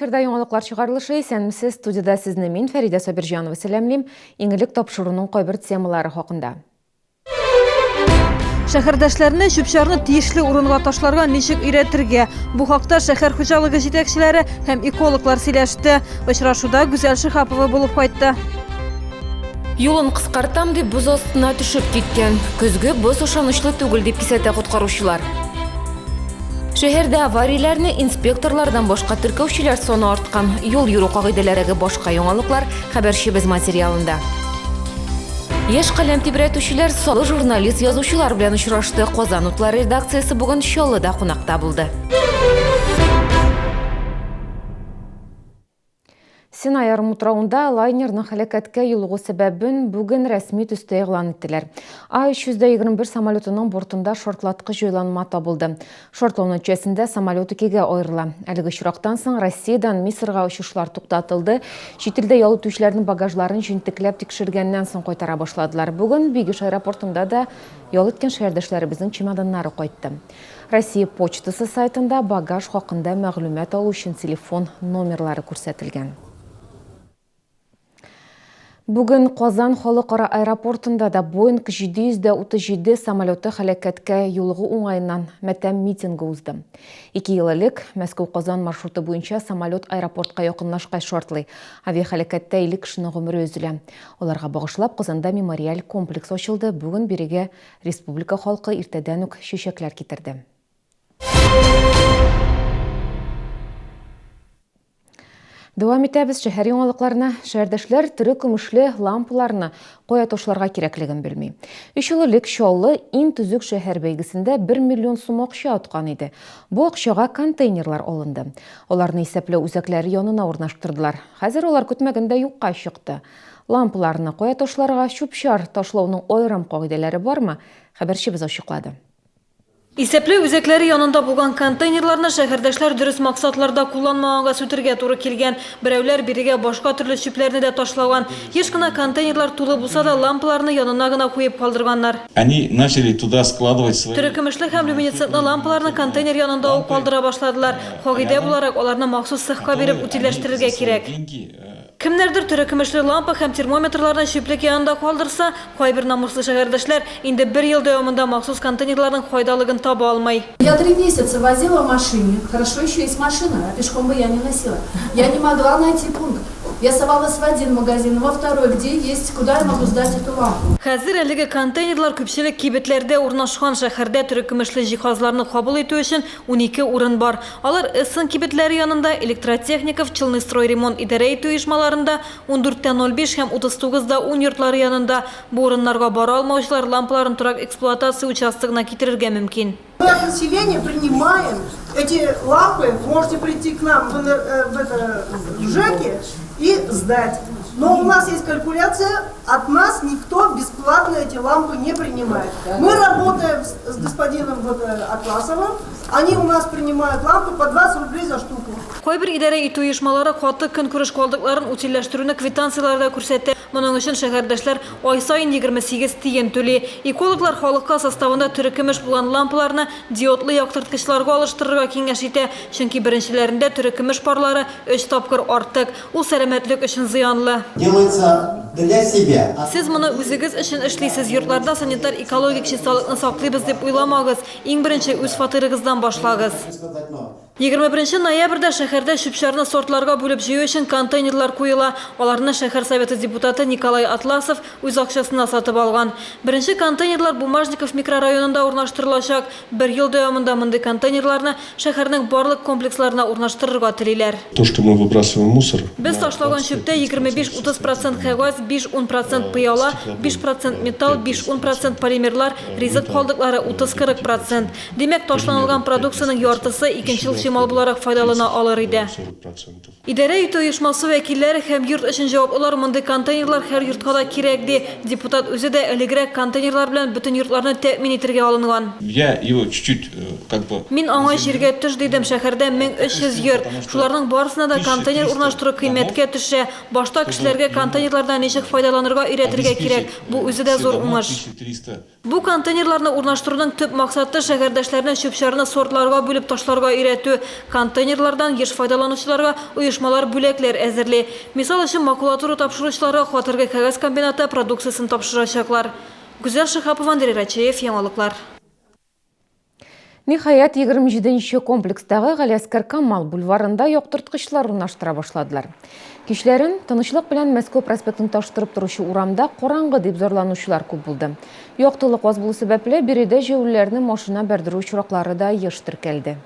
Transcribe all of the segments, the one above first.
Эфирда яңалыклар чыгарылышы. Исәнмесез, студиядә сезне мин, Фәридә Сабирҗанова сәламлим. Иң элек тапшыруның кайбер темалары хакында. Шәһәрдәшләрне чүп-чарны тиешле урынга ташларга ничек өйрәтергә? Бу хакта шәһәр хуҗалыгы җитәкчеләре һәм экологлар сөйләште. Очрашуда Гүзәл Шиһапова булып кайтты. Юлын кыскартам дип боз астына төшеп киткән. Көзге боз ышанычлы түгел дип кисәтә коткаручылар. Шәһәрдә аварияләрне инспекторлардан башка теркәүчеләр саны арткан. Юл йөрү кагыйдәләреге башка яңалыклар хәбәрчебез материалында. Яшь каләм тибрәтүчеләр саллы журналист язучылар белән очрашты. Казан утлары редакциясе бүген Чаллыда кунакта булды. Синай ярымутравында лайнерның һәлакәткә юлыгу сәбәбен бүген рәсми төстә игълан иттеләр. А-321 самолетының бортында шартлаткыч җайланма табылды. Шартлау нәтиҗәсендә самолет икегә аерыла. Әлеге очрактан соң Россиядән Мисырга очышлар туктатылды. Чит илдә ял итүчеләрнең багажларын җентекләп тикшергәннән соң кайтара башладылар. Бүген Бигеш аэропортында да ял иткән шәһәрдәшләребезнең чемоданнары кайтты. Россия почтасы сайтында багаж хакында мәгълүмат алу өчен телефон номерлары күрсәтелгән. Бүген Казан халыкара аэропортында да Боинг 737 самолеты һәлакәткә юлыгу уңаеннан матәм митингы узды. Ике ел элек Мәскәү-Казан маршруты буенча самолет аэропортка якынлашкач шартлый. Авиаһәлакәттә 50 кешенең гомере өзелә. Аларга багышлап Казанда мемориаль комплекс ачылды. Бүген бирегә республика халкы иртәдән үк чәчәкләр китерде. Дәвам итәбез шәһәр яңалыкларына. Шәһәрдәшләр тере көмешле лампаларны кая ташларга кирәклеген белми. Өч ел элек Чаллы иң төзек шәһәр бәйгесендә 1 миллион сум акча откан иде. Бу акчага контейнерлар алынды. Аларны исәпләү үзәкләре янына урнаштырдылар. Хәзер алар көтмәгәндә юкка чыкты. Лампаларны кая ташларга, чүп-чар ташлауның аерым кагыйдәләре бармы? Хәбәрчебез ачыклады. Исәпләү үзәкләре янында булган контейнерларны шәһәрдәшләр дөрес максатларда кулланмаганга сүтергә туры килгән. Берәүләр бирегә башка төрле чүпләрне дә ташлаган. Еш кына контейнерлар тулы булса да, лампаларны янына гына куеп калдырганнар. Они начали туда складывать свои. Терекөмешле һәм люминесцентлы лампаларны контейнер янында ук калдыра башладылар. Кагыйдә буларак, аларны махсус цехка биреп утильләштерергә кирәк. Кемнәрдер терекөмешле лампа һәм термометрларны чүплек янында калдырса, кайбер намуслы шәһәрдәшләр инде бер ел дәвамында махсус контейнерларның кайдалыгын таба алмый. Я три месяца возила в машине, хорошо еще есть машина, а пешком бы я не носила. Я не могла найти пункт. Я совалась в один магазин, во второй, где есть, куда я могу сдать эту лампу. Хәзер әлеге контейнерлар күпчелек кибетләрдә урнашкан. Шәһәрдә терекөмешле җиһазларны кабул итү өчен 12 урын бар. Алар Эссен кибетләре янында, Электротехников, Челныстройремонт идарә итү оешмаларында, 14 тә 05 һәм 39 да 10 йортлары янында. Бу урыннарга бара алмаучылар лампаларын торак эксплуатация участогына китерергә мөмкин. Мы от населения принимаем эти лампы, можете прийти к нам в, в, это, в ЖЭКи и сдать. Но у нас есть калькуляция, от нас никто бесплатно эти лампы не принимает. Мы работаем с, с господином вот, Атласовым, Они у нас принимают лампы по 20 рублей за штуку. Кайбер идарә итү оешмалары каты көнкүреш калдыкларын утильләштерүне квитанцияләрдә күрсәтә. Моның өчен шәһәрдәшләр ай саен 28 тиен түли. Экологлар халыкка составында терекөмеш булган лампаларны диодлы яктырткычларга алыштырырга киңәш итә, чөнки беренчеләрендә терекөмеш парлары өч тапкыр артык. Ул сәламәтлек өчен зыянлы. Делается для себя. Сез моны үзегез өчен эшлисез, йортларда санитар-экологик чисталыкны саклыйбыз дип уйламагыз. Иң беренче үз фатирыгыздан башлагыз. 21 ноябрьдә шәһәрдә чүп-чарны сортларга бүлеп җыю өчен контейнерлар куела. Аларны шәһәр советы депутаты Николай Атласов үз акчасына сатып алган. Беренче контейнерлар Бумажников микрорайонында урнаштырылачак. Бер ел дәвамында мондый контейнерларны шәһәрнең барлык комплексларына урнаштырырга телиләр. То, что мы выбрасываем мусор. Без ташлаган чүптә 25-30 процент кәгазь, 5-10 процент пыяла, 5 процент металл, 5-10 процент полимерлар, ризык калдыклары 30-40 процент. Димәк, ташланылган продукциянең яртысы икенчел чимал буларак файдалана алыр иде. Идарә итү оешмасы вәкилләре һәм йорт өчен җаваплылар мондый контейнерлар һәр йортка да кирәк, ди. Депутат үзе дә элегрәк контейнерлар белән бөтен йортларны тәэмин итергә алынган. Я его чуть-чуть, как бы. Мин аңа җиргә төш дидем, шәһәрдә 1300 йорт. Шуларның барысына да контейнер урнаштыру кыйммәткә төшә. Башта кешеләргә контейнерлардан ничек файдаланырга өйрәтергә кирәк. Бу үзе дә зур уңыш. Бу контейнерларны урнаштыруның төп максаты, шәһәрдәшләрне чүп-чарны сортларга бүлеп ташларга өйрәтү. китерү. Контейнерлардан еш файдаланучыларга оешмалар бүләкләр әзерли. Мисал өчен, макулатура тапшыручыларга Катыргы кәгазь комбинаты продукциясен тапшырачаклар. Гүзәл Шиһапова, Андрей Рачеев, Яңалыклар. Ниһаять, 27 нче комплекстагы Галиәскәр Камал бульварында яктырткычлар урнаштыра башладылар. Кичләрен тынычлык белән Мәскәү проспектын таштырып торучы урамда караңгы дип зарланучылар күп булды. Яктылык аз булу сәбәпле, биредә җәяүлеләрне машина бәрдерү очраклары да еш теркәлде.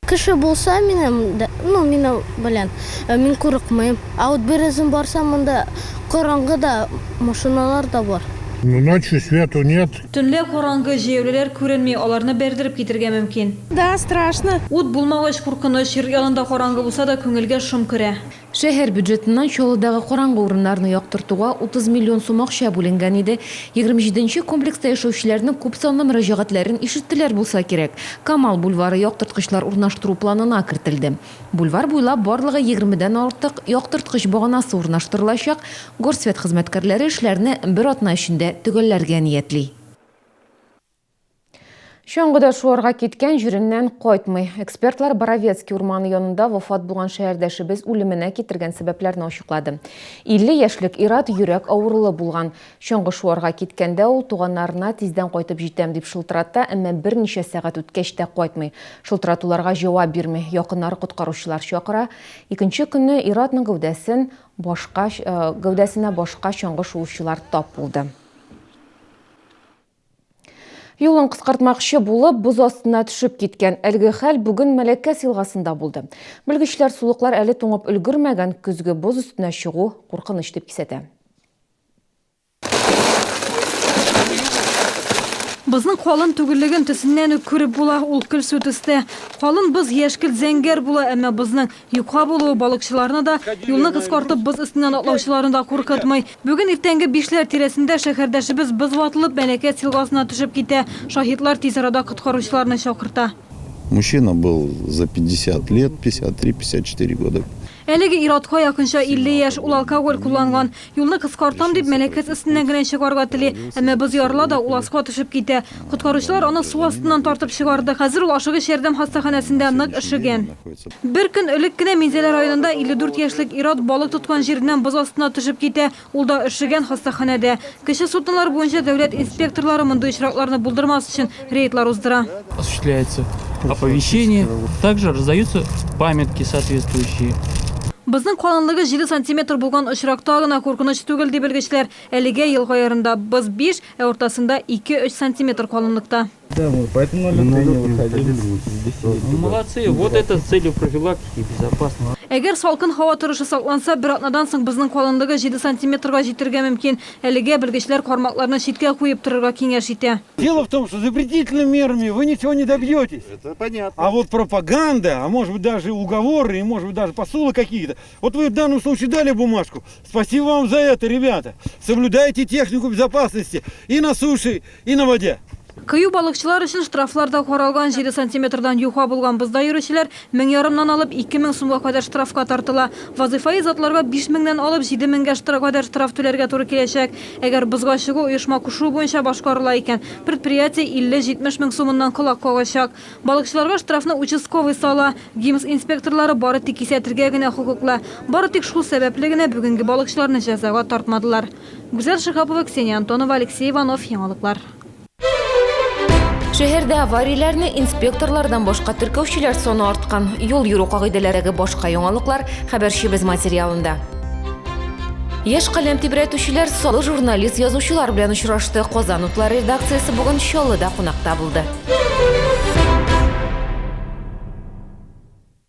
Кеше булса минем, ну, минем белән, мин курыкмыйм. А вот бер үзем барсам, монда караңгы да, машиналар да бар. Ну, ночью свету нет. Төнлә караңгы, җәяүлеләр күренми, аларны бәрдереп китергә мөмкин. Да, страшно. Ут булмагач куркыныч, йорт янында караңгы булса да, күңелгә шом керә. Шәһәр бюджетыннан Чаллыдагы караңгы урыннарны яктыртуга 30 миллион сум акча бүленгән иде. 27 нче комплекста яшәүчеләрнең күпсанлы мөрәҗәгатьләрен ишеттеләр булса кирәк, Камал бульвары яктырткычлар урнаштыру планына кертелде. Бульвар буйлап барлыгы егермедән артык яктырткыч баганасы урнаштырылачак, Горсвет хезмәткәрләре эшләрне бер атна эчендә төгәлләргә ниятли. Чаңгыда шуарга киткән җиреннән кайтмый. Экспертлар Боровецкий урманы янында вафат булган шәһәрдәшебез үлеменә китергән сәбәпләрне ачыклады. 50 яшьлек ир-ат йөрәк авырулы булган. Чаңгы шуарга киткәндә ул туганнарына тиздән кайтып җитәм дип шылтырата, әмма берничә сәгать үткәч тә кайтмый. Шылтыратуларга җавап бирми. Якыннары коткаручылар чакыра. Икенче көнне ир-атның гәүдәсен башка гәүдәсенә башка чаңгы шуучылар тап булды. Юлын кыскартмакчы булып, боз астына төшеп киткән. Әлеге хәл бүген Мәләкәс елгасында булды. Белгечләр сулыклар әле туңып өлгермәгән, көзге боз өстенә чыгу куркыныч дип кисәтә. Бозның калын түгеллеген төсеннән үк күреп була, ул көлсу төстә. Калын боз яшькелт зәңгәр була, әмма бозның Юка булуы балыкчыларны да, юлны кыскартып боз өстеннән атлаучыларны да куркытмый. Бүген иртәнге бишләр тирәсендә шәһәрдәшебез боз ватылып Мәләкәс елгасына төшеп китә. Шаһитлар тиз арада коткаручыларны чакырта. Мужчина был за 50 лет, 53-54 года. Әлеге ир-атка якынча 50 яшь, ул алкоголь кулланган. Юлны кыскартам дип, Мәләкәс өстеннән генә чыгарга тели. Әмма боз ярыла да, ул аска төшеп китә. Коткаручылар аны су астыннан тартып чыгарды. Хәзер ул ашыгыч ярдәм хастаханәсендә нык өшегән. Бер көн элек кенә Минзәлә районында 54 яшьлек ир-ат балык тоткан җиреннән боз астына төшеп китә. Ул да өшегән, хастаханәдә. Кече суднолар буенча дәүләт инспекторлары мондый очракларны булдырмас өчен рейдлар уздыра. Осуществляется оповещение, также раздаются памятки соответствующие. Бозның калынлыгы 7 сантиметр булган очракта гына куркыныч түгел, ди белгечләр. Әлегә елга ярында боз 5, ә уртасында 2-3 сантиметр калынлыкта. Да, вот, поэтому на лед не выходили. Ну, молодцы, вот это с целью профилактики и безопасности. Әгәр салкын һава торышы сакланса, бер атнадан соң бозның калынлыгы 7 сантиметрга җитәргә мөмкин. Әлегә белгечләр кармакларны читкә куеп торырга киңәш итә. Дело в том, что запретительными мерами вы ничего не добьетесь. Это понятно. А вот пропаганда, а может быть даже уговоры, и может быть даже посулы какие-то. Вот вы в данном случае дали бумажку. Спасибо вам за это, ребята. Соблюдайте технику безопасности и на суше, и на воде. Кыю балыкчылар өчен штрафлар да каралган. 7 сантиметрдан юка булган бозда йөрүчеләр мең ярымнан алып 2000 сумга кадәр штрафка тартыла. Вазыйфаи затларга 5000-нән алып 7000-гә кадәр штраф түләргә туры киләчәк. Әгәр бозга чыгу оешма кушуы буенча башкарыла икән, предприятие 50-70 мең сумыннан колак кагачак. Балыкчыларга штрафны участковый сала. ГИМС инспекторлары бары тик кисәтергә генә хокуклы. Бары тик шул сәбәпле генә бүгенге балыкчыларны җәзага тартмадылар. Гүзәл Шиһапова, Ксения Антонова, Алексей Иванов, Яңалыклар. Шәһәрдә аварияләрне инспекторлардан башка теркәүчеләр саны арткан. Юл йөрү кагыйдәләрәге башка яңалыклар хәбәрчебез материалында. Яшь каләм тибрәтүчеләр саллы журналист язучылар белән очрашты. Казан утлары редакциясе бүген Чаллыда кунакта булды.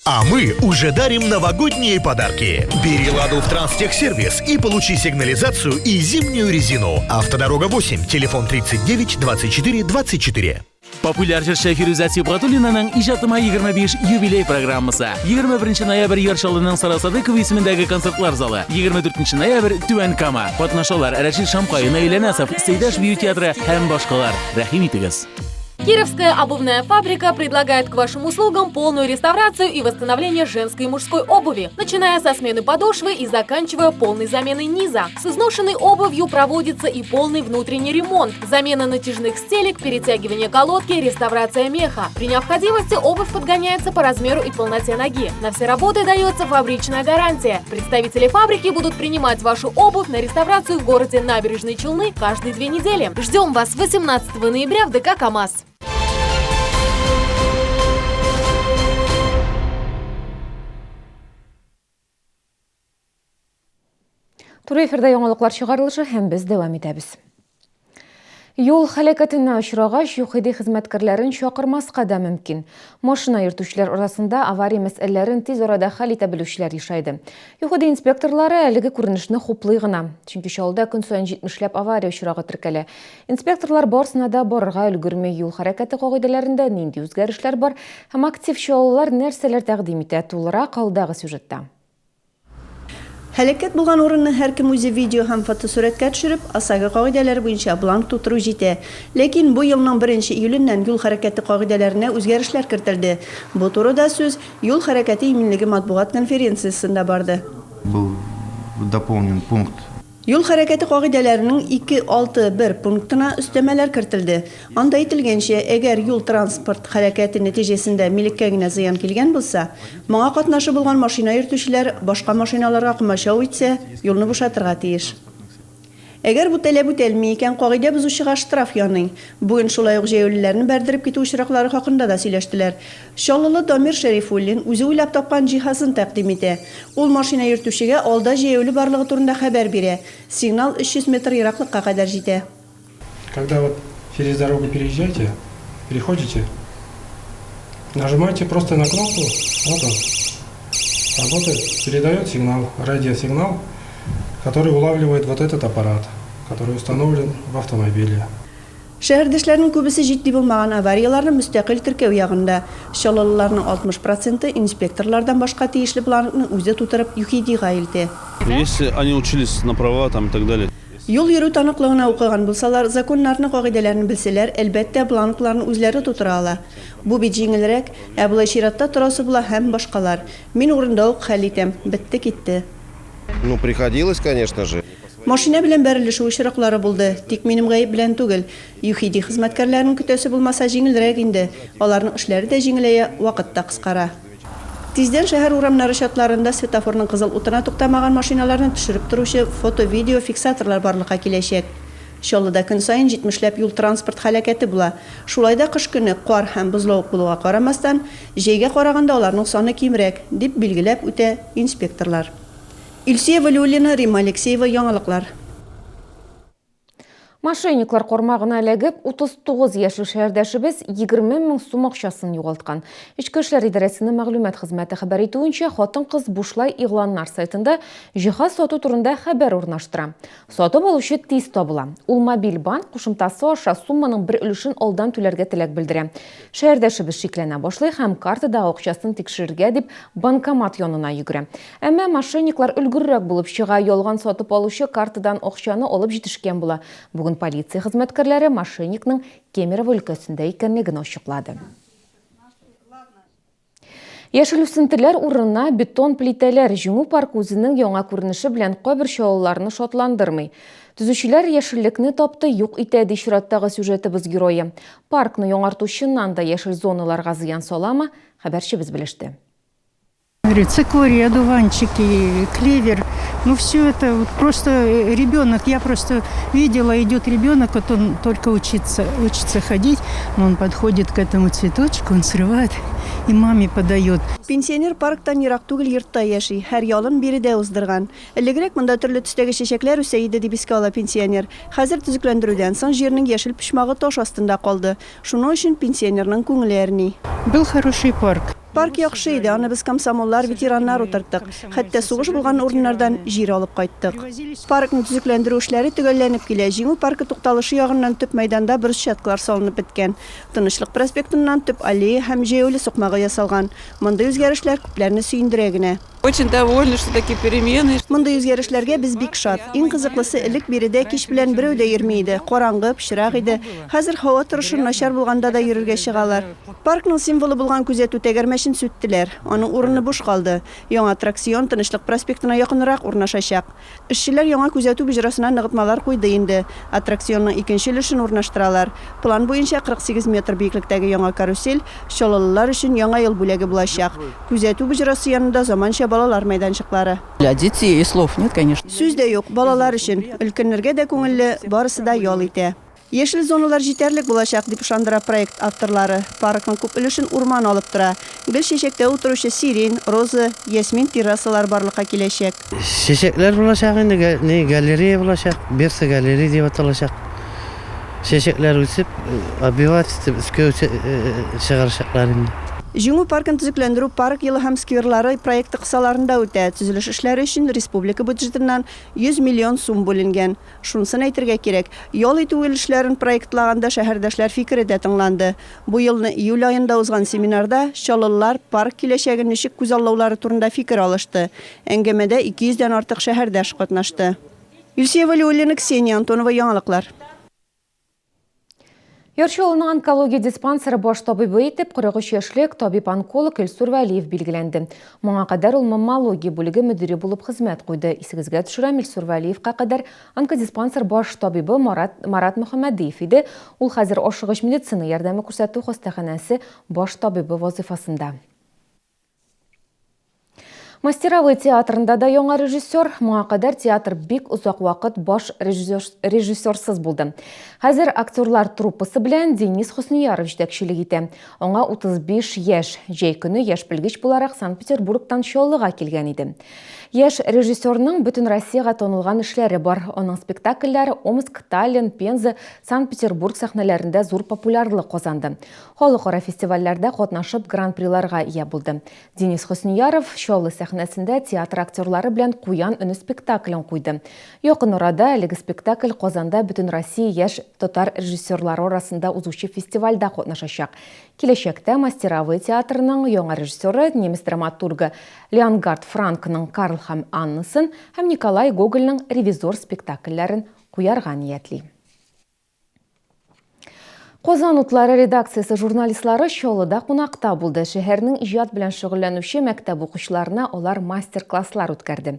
А мы уже дарим новогодние подарки. Бери «Ладу» в Транстехсервис и получи сигнализацию и зимнюю резину. Автодорога 8, телефон 39 24 24. Популяр җырчы Фирүзә Сибгатуллинаның Иҗатыма 25 юбилей программасы. 21 ноябрь Яр Чаллының Сара Садыкова исемендәге концертлар залы. 24 ноябрь Түбән Кама. Катнашалар Рәшит Шамкай, Наил Әнәсов, Сәйдәш бию театры һәм башкалар. Рәхим итегез. Кировская обувная фабрика предлагает к вашим услугам полную реставрацию и восстановление женской и мужской обуви, начиная со смены подошвы и заканчивая полной заменой низа. С изношенной обувью проводится и полный внутренний ремонт, замена натяжных стелек, перетягивание колодки, реставрация меха. При необходимости обувь подгоняется по размеру и полноте ноги. На все работы дается фабричная гарантия. Представители фабрики будут принимать вашу обувь на реставрацию в городе Набережные Челны каждые 2 недели. Ждем вас 18 ноября в ДК «КамАЗ». Туры эфирда яңалыклар чыгарылышы һәм без дәвам итәбез. Юл һәлакәтенә очрагач, ЮХИДИ хезмәткәрләрен чакырмаска да мөмкин. Машина йөртүчеләр арасында авария мәсьәләләрен тиз арада хәл итә белүчеләр ешайды. ЮХИДИ инспекторлары әлеге күренешне хуплый гына. Чөнки Чаллыда көн саен 70ләп авария очрагы теркәлә. Инспекторлар барысына да барырга өлгерми. Юл хәрәкәте кагыйдәләрендә нинди үзгәрешләр бар һәм актив чаллылар нәрсәләр тәкъдим итә, тулырак алдагы сюжетта. Һәлакәт булган урынны һәркем үзе видео һәм фотосурәткә төшереп, ОСАГО кагыйдәләре буенча бланк тутыру җитә. Ләкин бу елның беренче июленнән юл хәрәкәте кагыйдәләренә үзгәрешләр кертелде. Бу турыда сүз юл хәрәкәте иминлеге матбугат конференциясендә барды. Был дополнен пункт. Юл хәрәкәте кагыйдәләренең 2, 6, 1 пунктына өстәмәләр кертелде. Анда әйтелгәнчә, әгәр юл-транспорт хәрәкәте нәтиҗәсендә милеккә генә зыян килгән булса, моңа катнашы булган машина йөртүчеләр башка машиналарга комачау итсә, юлны бушатырга тиеш. Әгәр бу таләп үтәлми икән, кагыйдә бозучыга штраф яный. Бүген шулай ук җәяүлеләрне бәрдереп китү очраклары хакында да сөйләштеләр. Чаллылы Дамир Шәрифуллин үзе уйлап тапкан җиһазын тәкъдим итә. Ул машина йөртүчегә алда җәяүле барлыгы турында хәбәр бирә. Сигнал 300 метр ераклыкка кадәр җитә. Когда вот через дорогу переезжаете, переходите, нажимаете просто на кнопку, вот он, работает, передает сигнал, радиосигнал, который улавливает вот этот аппарат, который установлен в автомобиле. Шәһәрдәшләрнең күбесе җитди булмаган аварияләрне мөстәкыйль теркәү ягында. Чаллылыларның 60 проценты инспекторлардан башка тиешле бланкны үзе тутырып ЮХИДИга илтә. Если они учились на права там и так далее. Юл йөрү таныклыгына укыган булсалар, законнарны, кагыйдәләрне белсәләр, әлбәттә, бланкларны үзләре тутыра ала. Бу бит җиңелрәк, ә болай чиратта торасы була һәм башкалар. Мин урында ук хәл итәм, бетте-китте. Ну, приходилось, конечно же. Машина белән бәрелешү очраклары булды, тик минем гаеп белән түгел. ЮХИДИ хезмәткәрләрен көтәсе булмаса җиңелрәк инде. Аларның эшләре дә җиңеләя, вакыт та кыскара. Тиздән шәһәр урамнары чатларында светофорның кызыл утына туктамаган машиналарны төшереп торучы фото-видео фиксаторлар барлыкка киләчәк. Чаллыда көн саен 70ләп юл-транспорт һәлакәте була. Шулай да кыш көне кар һәм бозлавык булуга карамастан, җәйгә караганда аларның саны кимрәк, дип билгеләп үтә инспекторлар. Илсөя Вәлиуллина, Римма Алексеева, Яңалыклар. Мошенниклар кармагына эләгеп, 39 яшьлек шәһәрдәшебез 20 мең сум акчасын югалткан. Эчке эшләр идарәсенең мәгълүмат хезмәте хәбәр итүенчә, хатын-кыз бушлай игъланнар сайтында җиһаз сату турында хәбәр урнаштыра. Сатып алучы тиз табыла. Ул мобиль банк кушымтасы аша сумманың бер өлешен алдан түләргә теләк белдерә. Шәһәрдәшебез шикләнә башлый һәм картадагы акчасын тикшерергә дип банкомат янына йөгерә. Әмма мошенниклар өлгеррәк булып чыга, ялган сатып алучы картадан акчаны алып җитешкән була. Бүген полиция хезмәткәрләре мошенникның Кемерово өлкәсендә икәнлеген ачыклады. Яшел үсентеләр урынына бетон плитәләр. Җиңү паркы үзенең яңа күренеше белән кайбер чаллыларны шатландырмый. Төзүчеләр яшеллекне тапты, юк итә, ди чираттагы сюжетыбыз герое. Паркны яңарту чыннан да яшел зоналарга зыян саламы, хәбәрчебез белеште. Цикорий, одуванчики, клевер. Ну, все это вот просто ребенок. Я просто видела, идет ребенок, вот он только учится, учится ходить, но он подходит к этому цветочку, он срывает и маме подает. Пенсионер парктан ерак түгел йортта яши, һәр ялын биредә уздырган. Элегрәк монда төрле төстәге чәчәкләр үсә иде, дип искә ала пенсионер. Хәзер төзекләндерүдән соң җирнең яшел почмагы таш астында калды. Шуның өчен пенсионерның күңеле әрни. Был хороший парк. Парк яхшы иде, аны без комсомоллар, ветераннар утырттык. Хәтта сугыш булган урыннардан җир алып кайттык. Паркны төзекләндерү эшләре төгәлләнеп килә. Җиңү паркы тукталышы ягыннан төп мәйданда брусчаткалар салынып беткән. Тынычлык проспектыннан төп аллея һәм җәяүле сукмагы ясалган. Мондый үзгәрешләр күпләрне сөендерә генә. Очень довольны, что такие перемены. Мондый үзгәрешләргә без бик шат. Иң кызыклысы, элек биредә кич белән берәү дә йөрми иде. Караңгы, пычрак иде. Хәзер һава торышы начар булганда да йөрергә чыгалар. Паркның символы булган күзәтү тәгәрмәчен сүттеләр. Аның урыны буш калды. Яңа аттракцион Тынычлык проспектына якынрак урнашачак. Эшчеләр яңа күзәтү боҗрасына ныгытмалар куйды инде. Аттракционның икенче өлешен урнаштыралар. План буенча, 48 метр биеклектәге яңа карусель чаллылылар өчен Яңа ел бүләге булачак. Күзәтү боҗрасы янында заманча балалар мәйданчыклары. Для детей слов нет, конечно. Сүз дә юк, балалар өчен. Өлкәннәргә дә күңелле, барысы да ял итә. Яшел зоналар җитәрлек булачак, дип ышандыра проект авторлары. Паркның күп өлешен урман алып тора. Гел чәчәктә утыручы сирень, роза, ясмин террасалары барлыкка киләчәк. Чәчәкләр булачак инде, ни, галерея булачак, берса галерея дип аталачак. Чәчәкләр үсеп, обивать итеп өскә чыгарачаклар инде. Җиңү паркын төзекләндерү Парк елы һәм скверлары проекты кысаларында үтә. Төзелеш эшләре өчен республика бюджетыннан 100 миллион сум бүленгән. Шунысын әйтергә кирәк, ял итү өлешләрен проектлаганда шәһәрдәшләр фикере дә тыңланды. Бу елны июль аенда узган семинарда чаллылылар парк киләчәген ничек күзаллаулары турында фикер алышты. Әңгәмәдә 200 дән артык шәһәрдәш катнашты. Илсөя Вәлиуллина, Ксения Антонова, Яңалыклар. Яр Чаллының онкология диспансеры баш табибы итеп 43 яшьлек табиб-онколог Илсур Вәлиев билгеләнде. Моңа кадәр ул маммология бүлеге мөдире булып хезмәт куйды. Исегезгә төшерәм, Илсур Вәлиевка кадәр онкодиспансер баш табибы Марат, Марат Мөхәммәдиев иде. Ул хәзер ашыгыч медицина ярдәме күрсәтү хастаханәсе баш табибы вазыйфасында. Мастеровой театрында да яңа режиссер. Моңа кадәр театр бик озак вакыт баш режиссерсыз булды. Хәзер актерлар труппасы белән Денис Хөснияров җитәкчелек итә. Аңа 35 яшь. Җәй көне яшь белгеч буларак Санкт-Петербургтан Чаллыга килгән иде. Яшь режиссерның бөтен Россиягә танылган эшләре бар. Аның спектакльләре Омск, Таллин, Пенза, Санкт-Петербург сәхнәләрендә зур популярлык казанды. Халыкара фестивальләрдә катнашып гран-приларга ия булды. Денис Хөснияров Чаллы сәхнәсендә театр актерлары белән Куян өне спектаклен куйды. Якын арада әлеге спектакль Казанда Бөтенроссия яшь татар режиссерлары арасында узучы фестивальдә катнашачак. Киләчәктә Мастеровые театрының яңа режиссеры немец драматургы Леонгард Франкның Карл һәм Аннасын һәм Николай Гогольнең Ревизор спектакльләрен куярга ниятли. Казан утлары редакциясе журналистлары Чаллыда кунакта булды. Шәһәрнең иҗат белән шөгыльләнүче мәктәп укучыларына алар мастер-класслар үткәрде.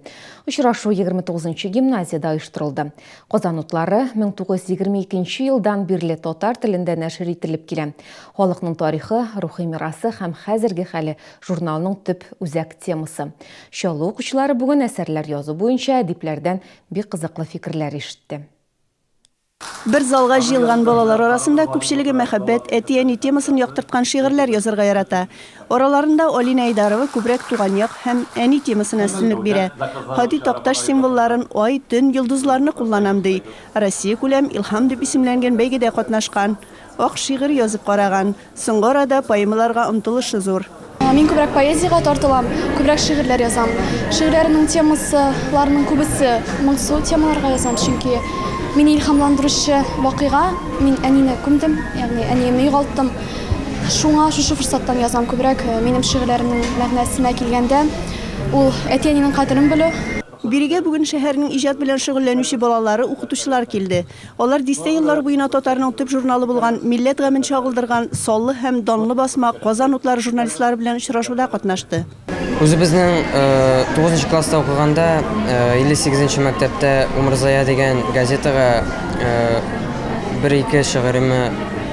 Очрашу 29 нчы гимназиядә оештырылды. Казан утлары 1922 елдан бирле татар телендә нәшер ителеп килә. Халыкның тарихы, рухи мирасы һәм хәзерге хәле журналның төп үзәк темасы. Чаллы укучылары бүген әсәрләр язу буенча әдипләрдән бик кызыклы фикерләр ишетте. Бер залга җыелган балалар арасында күпчелеге мәхәббәт, әти-әни темасын яктырткан шигырьләр язарга ярата. Араларында Алинә Айдарова күбрәк туган як һәм әни темасына өстенлек бирә. Һади Такташ символларын, ай, төн, йолдызларны кулланам, ди. Россиякүләм Илһам дип исемләнгән бәйгедә катнашкан. Ак шигырь язып караган. Соңгы арада поэмаларга омтылышы зур. Мин күбрәк поэзиягә тартылам, күбрәк шигырьләр язам. Шигырьләремнең темасы, ларының күбесе моңсу темаларга язам, чөнки мине илһамландыручы вакыйга, мин әнине күмдем, ягъни әниемне югалттым. Шуңа шушы форсаттан язам күбрәк. Минем шигырьләремнең мәгънәсенә килгәндә, ул әти-әнинең кадерен белү. Бирегә бүген шәһәрнең иҗат белән шөгыльләнүче балалары, укытучылар килде. Алар дистә еллар буена татарның төп журналы булган Милләт гамен чагылдырган саллы һәм данлы басма Казан утлары журналистлары белән очрашуда катнашты. Үзебезнең тугызынчы класста укыганда 58 нче мәктәптә Умырзая дигән газетага бер-ике шигыремне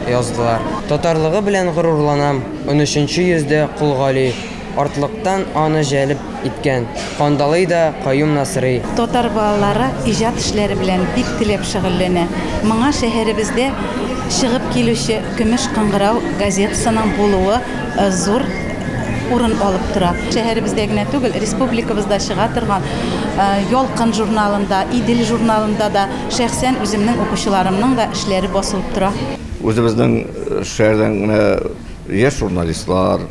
яздылар. Татарлыгы белән горурланам, унөченче йөздә Кол Гали. Артлыктан аны җәлеп иткән Кандалый да Каюм Насыйри. Татар балалары иҗат эшләре белән бик теләп шөгыльләнә. Моңа шәһәребездә чыгып килүче Көмеш кыңгырау газетасының булуы зур урын алып тора. Шәһәребездә генә түгел, республикабызда чыга торган Ялкын журналында, Идел журналында да шәхсән үземнең укучыларымның да эшләре басылып тора. Үзебезнең шәһәрдән генә яшь журналистлар,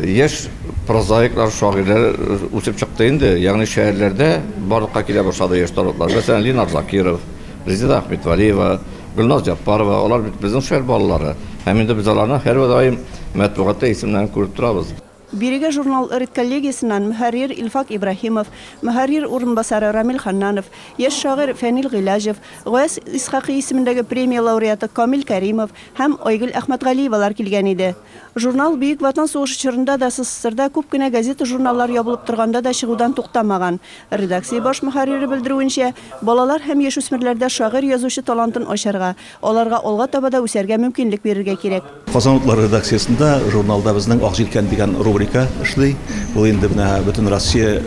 Яшь прозаиклар, шагыйрьләр үсеп чыкты инде. Ягъни шәһәрләрдә барлыкка килә башлады яшь талантлар. Мәсәлән, Линар Закиров, Резеда Әхмәтвәлиева, Гөлназ Җаппарова, алар бит безнең шәһәр балалары. Һәм инде без аларны һәрдаим матбугатта исемнәрен күреп торабыз. Бирегә журнал редколлегиясеннән мөхәррир Илфак Ибраһимов, мөхәррир урынбасары Рамил Ханнанов, яшь шагыйрь Фәнил Гыйләҗев, Гаяз Исхакый исемендәге премия лауреаты Камил Кәримов һәм Айгөл Әхмәтгалиевалар килгән иде. Журнал Бөек Ватан сугышы чорында да СССРда күп кенә газета-журналлар ябылып торганда да чыгудан туктамаган. Редакция баш мөхәррире белдерүенчә, балалар һәм яшүсмерләрдә шагыйрь-язучы талантын ачарга, аларга алга таба да үсәргә мөмкинлек бирергә кирәк. Казан утлары редакциясендә журналда безнең Ак җилкән дигән рубрика эшли. Ул инде менә Бөтенроссия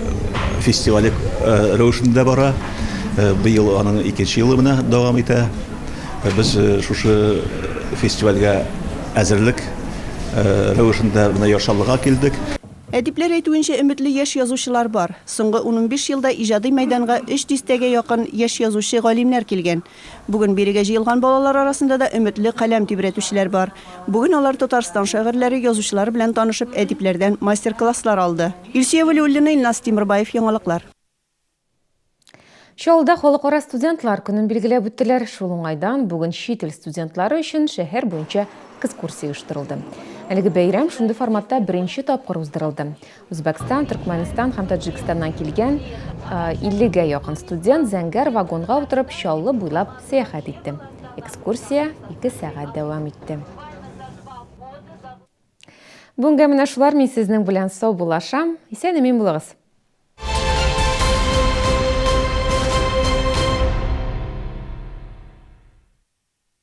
фестивале рәвешендә бара. Быел аның икенче елы менә дәвам итә. Без шушы фестивальгә әзерлек рәвешендә менә Яр Чаллыга килдек. Әдипләр әйтүенчә, өметле яшь язучылар бар. Соңгы унунбиш елда иҗади мәйданга өч дистәгә якын яшь язучы, галимнәр килгән. Бүген бирегә җыелган балалар арасында да өметле каләм тибрәтүчеләр бар. Бүген алар Татарстан шагыйрьләре, язучылары белән танышып, әдипләрдән мастер-класслар алды. Илсөя Вәлиуллина, Илназ Тимербаев, Яңалыклар. Чаллыда Халыкара студентлар көнен билгеләп үттеләр. Шул уңайдан бүген чит ил студентлары өчен шәһәр буенча экскурсия оештырылды. Әлеге бәйрәм шундый форматта беренче тапкыр уздырылды. Үзбәкстан, Төркмәнстан һәм Таҗикстаннан килгән 50гә якын студент зәңгәр вагонга утырып Чаллы буйлап сәяхәт итте. Экскурсия 2 сәгать дәвам итте. Бүгенгә менә шулар, мин сезнең белән саубуллашам. Исән-имин булыгыз.